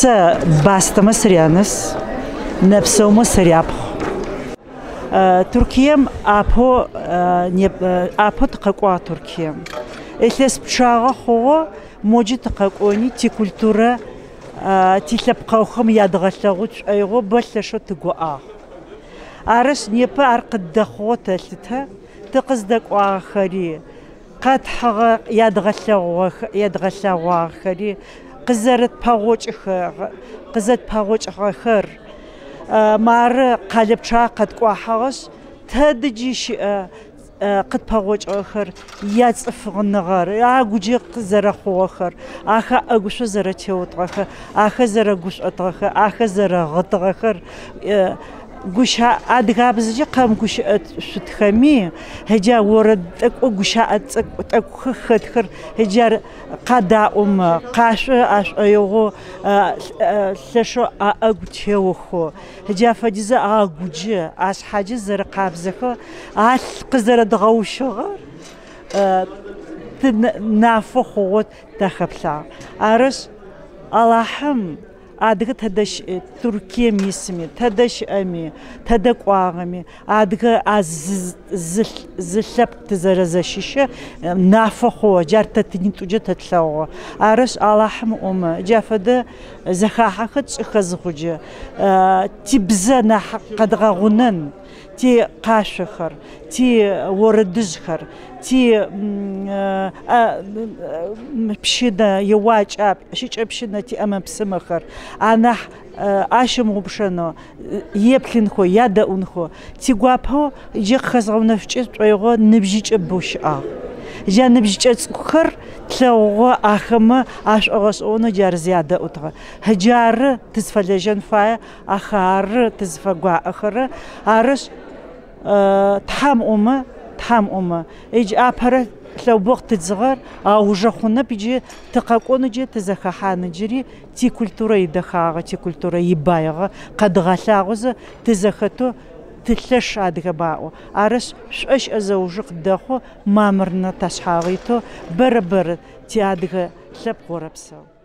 Сэ Бастэмэ сыряныс, Нэпсэумэ сыряпхъу. Туркием апэу апэу тыкъэкӏуагъ Туркием. Илъэс пчъагъэ хъугъэу моджэ тыкъэкӏони тикультурэ тилъэпкъэгъухэм ядгъэлъэгъу тшӏоигъоу бэ лъэшэу тыгуӏагъ. Арышъ, непэ ар къыддэхъугъэу тэлъытэ, тыкъыздэкӏуагъэхэри, къэтхьыгъэ ядгъэлъэгъуагъэхэри, къызэрытпэгъокӏыгъэхэр, мары къэлэ пчъагъэ къэткӏуахьыгъэшъ, тэдыджи щыӏэ къытпэгъокӏыгъэхэр, яцӏыфыгъэныгъэр, агуджэ къызэрэхъугъэхэр, ахэр ӏэгушъо зэрэтеутыгъэхэр, ахэр зэрэгушӏотыгъэхэр, ахэр зэрэгъытыгъэхэр, гущыӏэ адыгабзэкӏэ къэмыгущыӏэшъутхэми, ыджа орэд тӏэкӏу гущыӏэ цӏыкӏу тӏэкӏухэр хэтхэр ыджар къадаӏомэ, къашъо ашӏоигъоу лъэшэу аӏэгу теохэу, ыджа фэдизэ агуджэ, ашъхьаджэ зэрэкъабзэхэр, алъ къызэрэдгъэущыгъэр нафэ хъугъэу тахэплъагъ. Арышъ, Алахьым адыгэ тэдэ щыӏи, Туркием исми, тэдэ щыӏэми, тэдэ кӏуагъэми, адыгэ а зы лъэпкъ тызэрэзэщыщыр нафэ хъугъэ, джар тэ тынитӏукӏэ тэ тлъэгъугъэ. Арышъ, Алахьым ыӏомэ, джа фэдэ зэхахьэхэр тшӏыхэ зыхъукӏэ, тибзэ нахь къэдгъэгъунэн, ти къашъохэр, ти орэдыжъхэр, ти пщынэ еуакӏа, шыкӏэпщынэ тиӏэмэ-псымэхэр анахь ащымыгъупшэнэу, еплъынхэу, ядэӏунхэу. Тигуапэу джы къыхэзгъэунэфыкӏы сшӏоигъо ныбжьыкӏэ бэу щыӏагъ. Джа ныбжьыкӏэ цӏыкӏухэр тлъэгъугъэ ахэмэ ашӏогъэшӏэгъонэу джар зядэӏутыгъэ. Джары тызфэлэжьэн фае, ахэр тызфэгуаӏэхэрэ. Арышъ, Тхьам ӏомэ, Тхьам ӏомэ, иджы апэрэ лъэубэкъу тыдзыгъэр аужрэ хъунэп, иджы тыкъэкӏон иджы тызэхэхьан иджыри тикультурэ идэхагъэ, тикультурэ ибаигъэ къэдгъэлъагъозэ тызэхэтэу тылъэш адыгэмэ аӏо. Арышъ, шӏу щыӏэ зэужыр къыддэхъу, мамырныгъэ ташъхьагъ итэу бэрэ бэрэ тиадыгэ лъэпкъ орэпсэу.